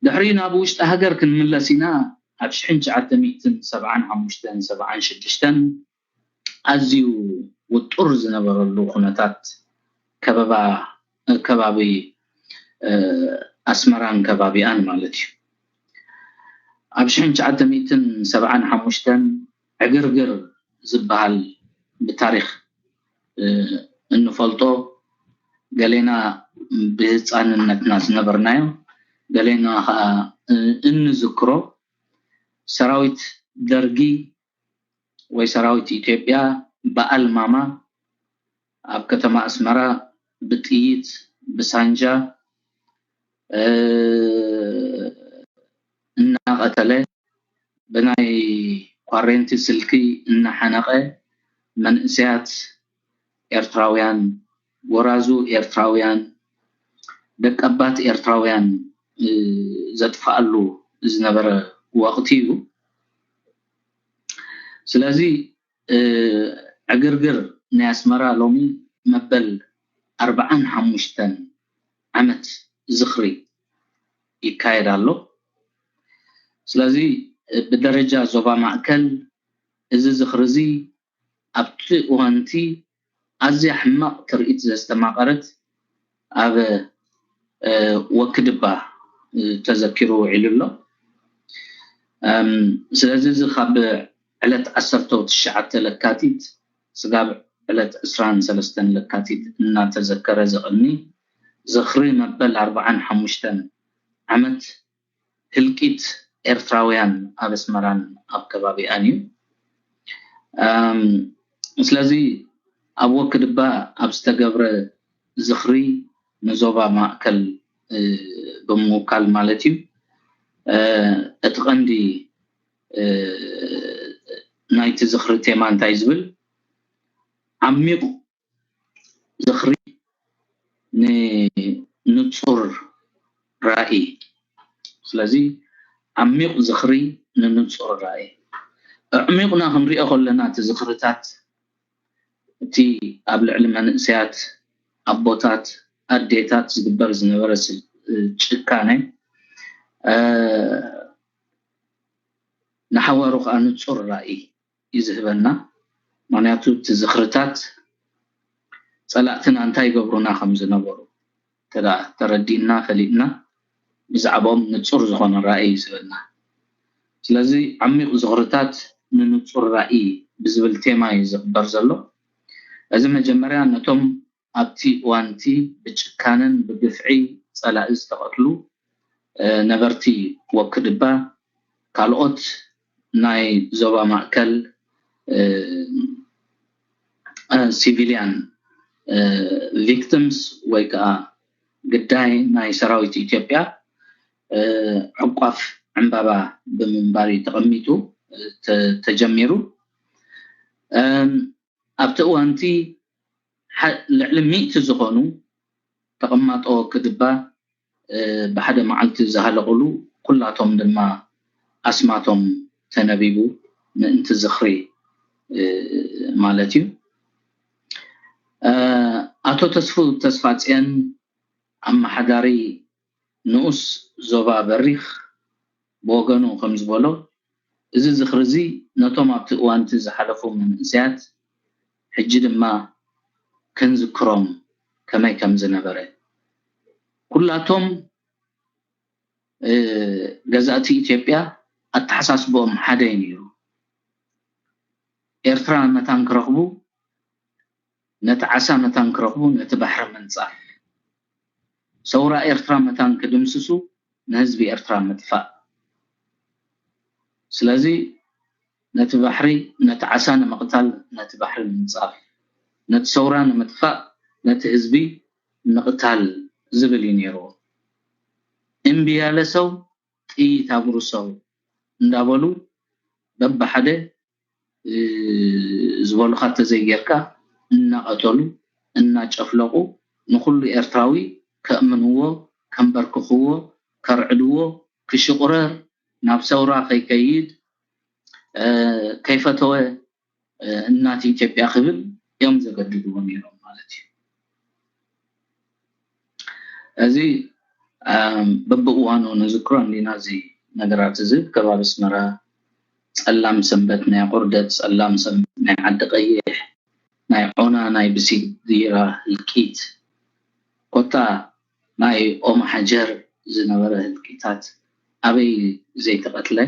ድሕሪ ናብ ውሽጢ ሃገር ክንምለስ ኢና። ኣብ ሽሕን ትሽዓተ ሚእትን ሰብዓን ሓሙሽተን ሰብዓን ሽዱሽተን ኣዝዩ ውጡር ዝነበረሉ ኩነታት ከበባ ከባቢ ኣስመራን ከባቢኣን ማለት እዩ። ኣብ ሽሕን ትሽዓተ ሚእትን ሰብዓን ሓሙሽተን ዕግርግር ዝበሃል ብታሪኽ እንፈልጦ፣ ገሌና ብህፃንነትና ዝነበርናዮ፣ ገሌና ከዓ እንዝክሮ፣ ሰራዊት ደርጊ ወይ ሰራዊት ኢትዮጵያ ብኣልማማ ኣብ ከተማ ኣስመራ ብጥይት ብሳንጃ እናቐተለ፣ ብናይ ኳሬንቲ ስልኪ እናሓነቐ መንእሰያት ኤርትራውያን፣ ጎራዙ ኤርትራውያን፣ ደቀባት ኤርትራውያን ዘጥፍኣሉ ዝነበረ ወቕቲ እዩ። ስለዚ ዕግርግር ናይ ኣስመራ ሎሚ መበል ኣርብዓን ሓሙሽተን ዓመት ዝኽሪ ይካየድ ኣሎ። ስለዚ ብደረጃ ዞባ ማእከል እዚ ዝኽሪ እዚ ኣብቲ እዋንቲ ኣዝያ ሕማቕ ትርኢት ዘስተማቐረት ኣብ ወክድባ ተዘኪሩ ውዒሉ ኣሎ። ስለዚ እዚ ካብ ዕለት ዓሰርተ ትሽዓተ ለካቲት ስጋብ ዕለት ዕስራን ሰለስተን ለካቲት እናተዘከረ ዝቕኒ ዝኽሪ መበል ኣርብዓን ሓሙሽተን ዓመት ህልቂት ኤርትራውያን ኣብ ኣስመራን ኣብ ከባቢኣን እዩ። ስለዚ ኣብ ወክድባ ኣብ ዝተገብረ ዝኽሪ ንዞባ ማእከል ብምውካል ማለት እዩ፣ እቲ ቀንዲ ናይቲ ዝኽሪ ቴማ እንታይ ዝብል ዓሚቕ ዝኽሪ ንንጹር ራእይ። ስለዚ ዓሚቕ ዝኽሪ ንንጹር ራእይ። ኣዕሚቕና ክንሪኦ ከለና እቲ ዝኽርታት፣ እቲ ኣብ ልዕሊ መንእሰያት፣ ኣቦታት፣ ኣዴታት ዝግበር ዝነበረ ጭካነ ንሓዋሩ ከዓ ንጹር ራእይ እዩ ዝህበና። ምክንያቱ እቲ ዝኽርታት ጸላእትና እንታይ ይገብሩና ከም ዝነበሩ ተረዲእና ፈሊጥና ብዛዕባኦም ንጹር ዝኾነ ራእይ እዩ ዝህበና። ስለዚ ዓሚቕ ዝኽርታት ንንጹር ራእይ ብዝብል ቴማ እዩ ዝኽበር ዘሎ። እዚ መጀመርያ ነቶም ኣብቲ እዋንቲ ብጭካነን ብግፍዒ ጸላኢ ዝተቐትሉ ነበርቲ ወክድባ፣ ካልኦት ናይ ዞባ ማእከል ሲቪልያን ቪክቲምስ ወይ ከዓ ግዳይ ናይ ሰራዊት ኢትዮጵያ ዕቋፍ ዕምባባ ብምንባር እዩ ተቐሚጡ ተጀሚሩ። ኣብቲ እዋንቲ ልዕሊ ሚእቲ ዝኾኑ ተቐማጦ ክድባ ብሓደ መዓልቲ ዝሃለቑሉ ኩላቶም ድማ ኣስማቶም ተነቢቡ ምእንቲ ዝኽሪ ማለት እዩ። ኣቶ ተስፉ ተስፋጽዮን ኣመሓዳሪ ንኡስ ዞባ በሪኽ ብወገኑ ከም ዝበሎ፣ እዚ ዝኽሪ እዚ ነቶም ኣብቲ እዋንቲ ዝሓለፉ መንእሰያት ሕጂ ድማ ክንዝክሮም ከመይ ከም ዝነበረ፣ ኩላቶም ገዛእቲ ኢትዮጵያ ኣተሓሳስቦኦም ሓደ እዩ ነይሩ። ኤርትራ መታን ክረኽቡ፣ ነቲ ዓሳ መታን ክረኽቡ፣ ነቲ ባሕሪ ምንጻፍ፣ ሰውራ ኤርትራ መታን ክድምስሱ፣ ንህዝቢ ኤርትራ ምጥፋእ። ስለዚ ነቲ ባሕሪ፣ ነቲ ዓሳ ንምቕታል ነቲ ባሕሪ ምንጻፍ፣ ነቲ ሰውራ ንምጥፋእ ነቲ ህዝቢ ምቕታል ዝብል እዩ ነይርዎ። እምቢ ያለ ሰው ጥይት አጉርሰው እንዳበሉ በብሓደ ዝበሉኻ ተዘይጌርካ እናቐተሉ እናጨፍለቑ ንኹሉ ኤርትራዊ ከእምንዎ፣ ከንበርክኽዎ፣ ከርዕድዎ፣ ክሽቑረር፣ ናብ ሰውራ ከይከይድ፣ ከይፈተወ እናት ኢትዮጵያ ክብል እዮም ዘገድድዎ ነይሮም ማለት እዩ። እዚ በብእዋኑ ንዝክሮ እንዲና እዚ ነገራት እዚ። ከባቢ ኣስመራ ጸላም ሰንበት ናይ ኣቑርደት፣ ጸላም ሰንበት ናይ ዓዲ ቀይሕ፣ ናይ ዖና፣ ናይ ብሲት ዚራ ህልቂት፣ ኮታ ናይ ኦም ሓጀር ዝነበረ ህልቂታት ኣበይ ዘይተቐትለ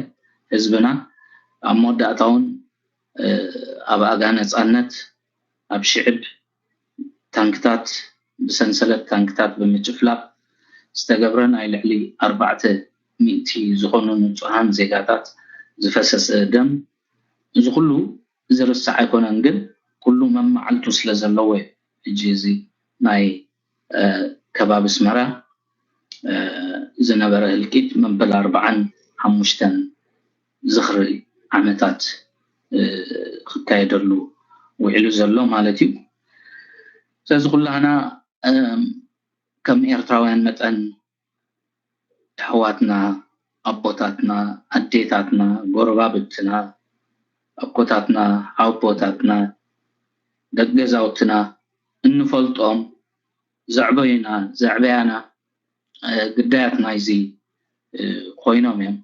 ህዝብና። ኣብ መወዳእታ እውን ኣብ ኣጋ ነጻነት ኣብ ሽዕብ ታንክታት ብሰንሰለት ታንክታት ብምጭፍላቕ ዝተገብረ ናይ ልዕሊ ኣርባዕተ ሚእቲ ዝኾኑ ንጹሃን ዜጋታት ዝፈሰሰ ደም፣ እዚ ኩሉ ዝርሳዕ ኣይኮነን። ግን ኩሉ መማዓልቱ ስለ ዘለዎ እዩ። ሕጂ እዚ ናይ ከባቢ ኣስመራ ዝነበረ ህልቂት መበል ኣርባዓን ሓሙሽተን ዝኽሪ ዓመታት ክካየደሉ ውዒሉ ዘሎ ማለት እዩ። ስለዚ ኩላህና ከም ኤርትራውያን መጠን ኣሕዋትና፣ ኣቦታትና፣ ኣዴታትና፣ ጎረባብትና፣ ኣኮታትና፣ ኣቦታትና፣ ደቂ ገዛውትና እንፈልጦም ዘዕበዩና፣ ዘዕበያና ግዳያት ናይዚ ኮይኖም እዮም።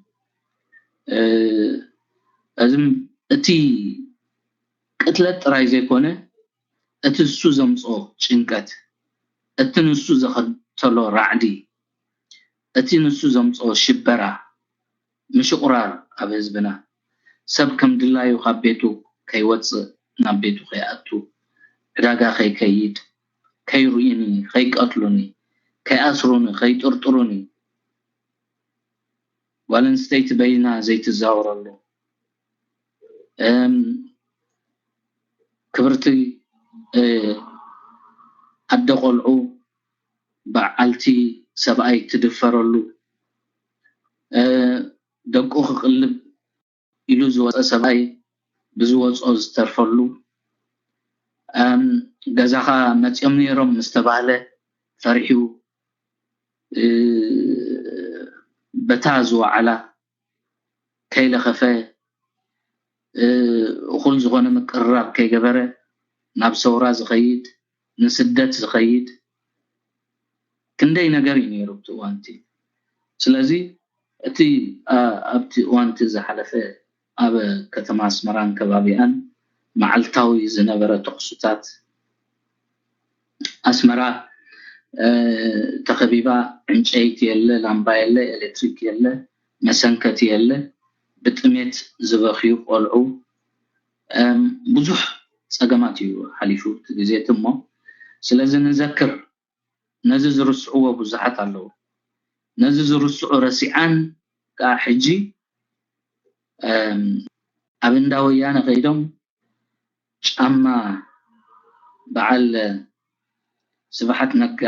እዚ እቲ ቅትለት ጥራይ ዘይኮነ፣ እቲ ንሱ ዘምፅኦ ጭንቀት፣ እቲ ንሱ ዘኸተሎ ራዕዲ፣ እቲ ንሱ ዘምፅኦ ሽበራ፣ ምሽቑራር ኣብ ህዝብና፣ ሰብ ከም ድላዩ ካብ ቤቱ ከይወፅእ፣ ናብ ቤቱ ከይኣቱ፣ ዕዳጋ ከይከይድ፣ ከይርእዩኒ፣ ከይቀትሉኒ፣ ከይኣስሩኒ፣ ከይጥርጥሩኒ፣ ጓል ኣንስተይቲ በይና ዘይትዛወረሉ፣ ክብርቲ ኣደ ቆልዑ በዓልቲ ሰብኣይ ትድፈረሉ፣ ደቁ ክቕልብ ኢሉ ዝወፀ ሰብኣይ ብዝወፅኦ ዝተርፈሉ፣ ገዛኻ መፂኦም ነይሮም ምስተባህለ ፈሪሑ፣ በታ ዝወዓላ ከይለኸፈ፣ እኹል ዝኾነ ምቅርራብ ከይገበረ ናብ ሰውራ ዝኸይድ፣ ንስደት ዝኸይድ ክንደይ ነገር እዩ ነይሩ ኣብቲ እዋንቲ። ስለዚ እቲ ኣብቲ እዋንቲ ዝሓለፈ ኣብ ከተማ ኣስመራን ከባቢኣን መዓልታዊ ዝነበረ ተኽሱታት፣ ኣስመራ ተኸቢባ፣ ዕንጨይቲ የለ፣ ላምባ የለ፣ ኤሌክትሪክ የለ፣ መሰንከቲ የለ፣ ብጥሜት ዝበኽዩ ቆልዑ፣ ብዙሕ ፀገማት እዩ ሓሊፉ እቲ ግዜ እቲ። እሞ ስለዚ ንዘክር፣ ነዚ ዝርስዕዎ ብዙሓት ኣለዉ። ነዚ ዝርስዑ ረሲዓን ከዓ ሕጂ ኣብ እንዳ ወያነ ከይዶም ጫማ በዓል ስብሓት ነጋ፣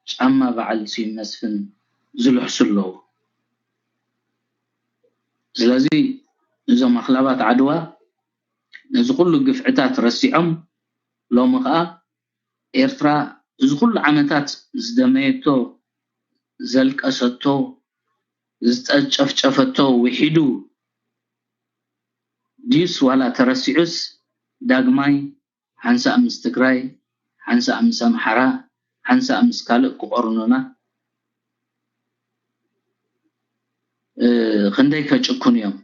ጫማ በዓል ስዩም መስፍን ዝልሕሱ ኣለዉ። ስለዚ እዞም ኣኽላባት ዓድዋ ነዚ ኩሉ ግፍዕታት ረሲዖም፣ ሎሚ ከዓ ኤርትራ እዚ ኩሉ ዓመታት ዝደመየቶ፣ ዘልቀሰቶ፣ ዝጨፍጨፈቶ ውሒዱ ድዩስ ዋላ ተረሲዑስ ዳግማይ ሓንሳእ ምስ ትግራይ፣ ሓንሳእ ምስ ኣምሓራ፣ ሓንሳእ ምስ ካልእ ክቆርኑና ክንደይ ከጭክኑ እዮም።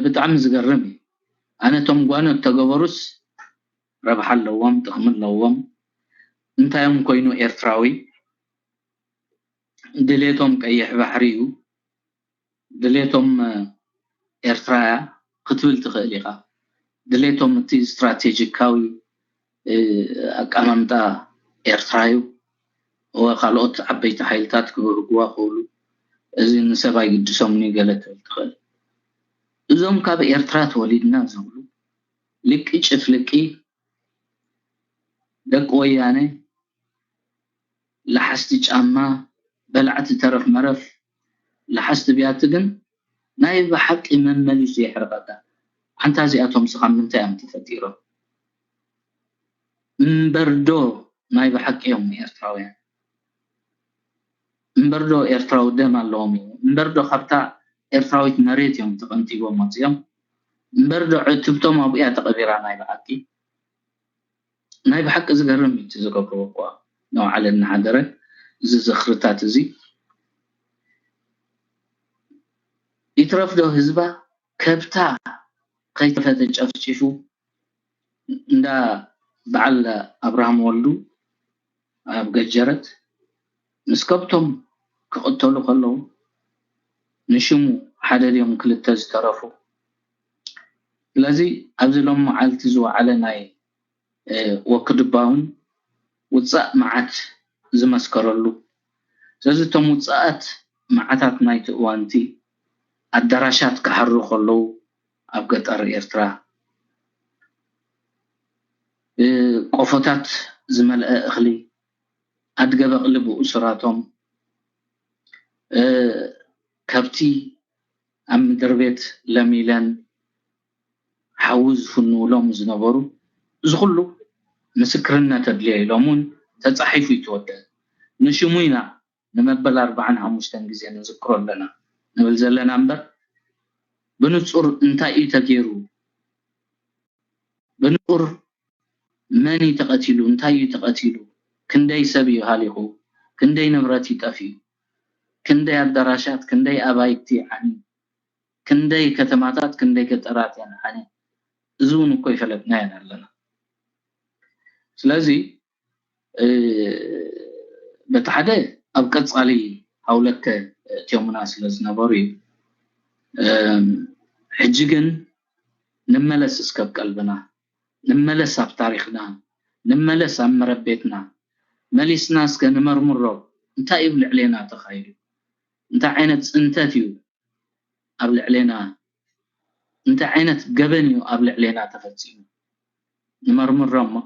ብጣዕሚ ዝገርም እዩ። ኣነ እቶም ጓኖት ተገበሩስ ረብሓ ኣለዎም፣ ጥቕሚ ኣለዎም። እንታዮም ኮይኑ ኤርትራዊ ድሌቶም ቀይሕ ባሕሪ እዩ፣ ድሌቶም ኤርትራ እያ ክትብል ትኽእል ኢኻ። ድሌቶም እቲ ስትራቴጂካዊ ኣቀማምጣ ኤርትራ እዩ። እወ፣ ካልኦት ዓበይቲ ሓይልታት ክብህግዋ ክብሉ፣ እዚ ንሰብ ኣይግድሶምን እዩ ገለ ትብል ትኽእል። እዞም ካብ ኤርትራ ተወሊድና ዝብሉ ልቂ ጭፍልቂ ደቂ ወያነ፣ ለሓስቲ ጫማ፣ በላዕቲ ተረፍ መረፍ፣ ለሓስቲ ቢያቲ ግን ናይ ብሓቂ መመሊሱ የሕርቐካ። ኣንታ እዚኣቶም ስኻ ምንታይ እዮም ተፈጢሮም? እምበርዶ ናይ ብሓቂ እዮም ኤርትራውያን? እምበርዶ ኤርትራዊ ደም ኣለዎም እዩ? እምበርዶ ካብታ ኤርትራዊት መሬት እዮም ተቐንጢቦም ወፂኦም? እምበርዶ ዕትብቶም ኣብኡ እያ ተቐቢራ ናይ ብሓቂ? ናይ ብሓቂ ዝገርም እዩ እቲ ዝገብርዎ እኳ። ንባዕለን እናሓደረ እዚ ዝኽርታት እዚ ይትረፍዶ ህዝባ ከብታ ከይተፈተ ጨፍጪፉ እንዳ በዓል ኣብርሃም ወልዱ ኣብ ገጀረት ምስ ከብቶም ክቕተሉ ከለዉ ንሽሙ ሓደ ድዮም ክልተ ዝተረፉ። ስለዚ ኣብዚ ሎም መዓልቲ ዝወዓለ ናይ ወክድባውን ውፃእ መዓት ዝመስከረሉ። ስለዚ እቶም ውፃኣት መዓታት ናይቲ እዋንቲ ኣዳራሻት ክሃሩ ከለዉ ኣብ ገጠር ኤርትራ ቆፎታት ዝመልአ እኽሊ ኣድገ በቕሊ ብእሱራቶም ከብቲ ኣብ ምድሪ ቤት ለሚለን ሓዊ ዝፍንውሎም ዝነበሩ እዚ ኩሉ ምስክርነት ኣድልዮ ኢሎም እውን ተፃሒፉ ይተወደ ንሽሙ ኢና ንመበል ኣርባዓን ሓሙሽተን ግዜ ንዝክሮ ኣለና ንብል ዘለና እምበር ብንፁር እንታይ እዩ ተገይሩ ብንፁር መን እዩ ተቐቲሉ እንታይ እዩ ተቐቲሉ ክንደይ ሰብ እዩ ሃሊኹ ክንደይ ንብረት እዩ ጠፊኡ ክንደይ ኣዳራሻት ክንደይ ኣባይቲ ዓንዩ ክንደይ ከተማታት ክንደይ ገጠራት እየን ዓንየን እዚ እውን እኮ ይፈለጥና እየን ኣለና ስለዚ በቲ ሓደ ኣብ ቀፃሊ ሃውለተ እትዮምና ስለ ዝነበሩ እዩ ሕጂ ግን ንመለስ እስከብ ቀልብና ንመለስ ኣብ ታሪክና ንመለስ ኣብ መረቤትና መሊስና እስከ ንመርምሮ እንታይ እዩ ልዕሌና ተኻይዱ እንታይ ዓይነት ፅንተት እዩ ኣብ ልዕሌና እንታይ ዓይነት ገበን እዩ ኣብ ልዕሌና ተፈፂሙ ንመርምሮ እሞ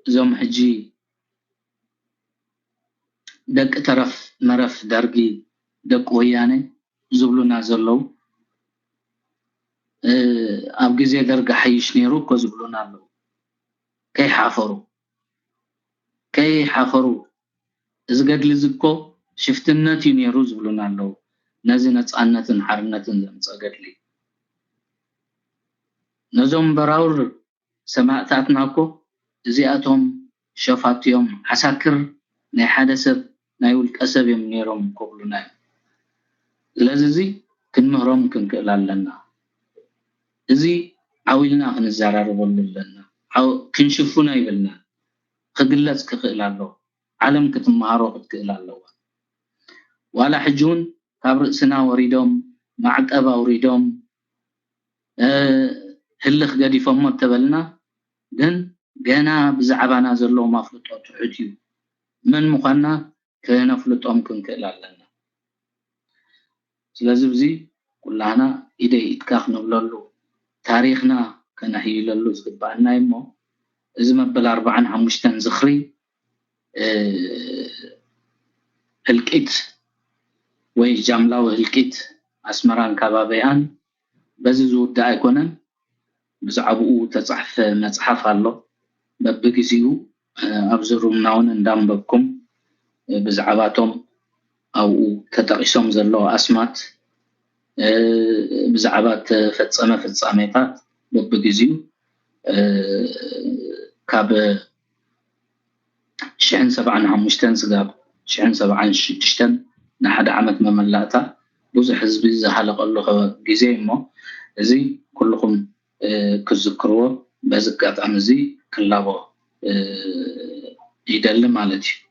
እዞም ሕጂ ደቂ ተረፍ መረፍ ደርጊ ደቂ ወያነ ዝብሉና ዘለዉ ኣብ ግዜ ደርጊ ሓይሽ ነይሩ እኮ ዝብሉና ኣለዉ ከይሓፈሩ ከይሓፈሩ እዚ ገድሊ እዚ እኮ ሽፍትነት እዩ ነይሩ ዝብሉና ኣለዉ ነዚ ነፃነትን ሓርነትን ዘምፀ ገድሊ ነዞም በራውር ሰማእታትና እኮ እዚኣቶም ሸፋቱ እዮም ዓሳክር ናይ ሓደ ሰብ ናይ ውልቀ ሰብ እዮም ነይሮም ክብሉና እዮም ስለዚ እዚ ክንምህሮም ክንክእል ኣለና እዚ ዓው ኢልና ክንዘራረበሉ ኣለና ክንሽፉኖ ይብልና ክግለፅ ክኽእል ኣለዎ ዓለም ክትመሃሮ ክትክእል ኣለዋ ዋላ ሕጂ እውን ካብ ርእስና ወሪዶም ማዕቀብ ኣውሪዶም ህልኽ ገዲፎሞ እተበልና ግን ገና ብዛዕባና ዘለዎም ኣፍልጦ ትሑት እዩ መን ምዃንና ከነፍልጦም ክንክእል ኣለና ስለዚ እዚ ኩላህና ኢደይ ኢድካ ክንብለሉ ታሪኽና ከነሕይለሉ ዝግበኣና እዩ እሞ እዚ መበል ኣርባዓን ሓሙሽተን ዝኽሪ ህልቂት ወይ ጃምላዊ ህልቂት ኣስመራን ከባቢኣን በዚ ዝውዳእ ኣይኮነን ብዛዕባኡ ተፃሕፈ መፅሓፍ ኣሎ በብግዜኡ ኣብዚ ሩምና እውን እንዳንበብኩም ብዛዕባቶም ኣብኡ ተጠቒሶም ዘለዉ ኣስማት ብዛዕባ ተፈፀመ ፍፃሜታት በብግዜኡ ካብ ሽሕን ሰብዓን ሓሙሽተን ስጋብ ሽሕን ሰብዓን ሽዱሽተን ንሓደ ዓመት መመላእታ ብዙሕ ህዝቢ ዝሃለቀሉ ግዜ እሞ እዚ ኩልኹም ክዝክርዎ በዚ ኣጋጣሚ እዚ ክላቦ ይደሊ ማለት እዩ።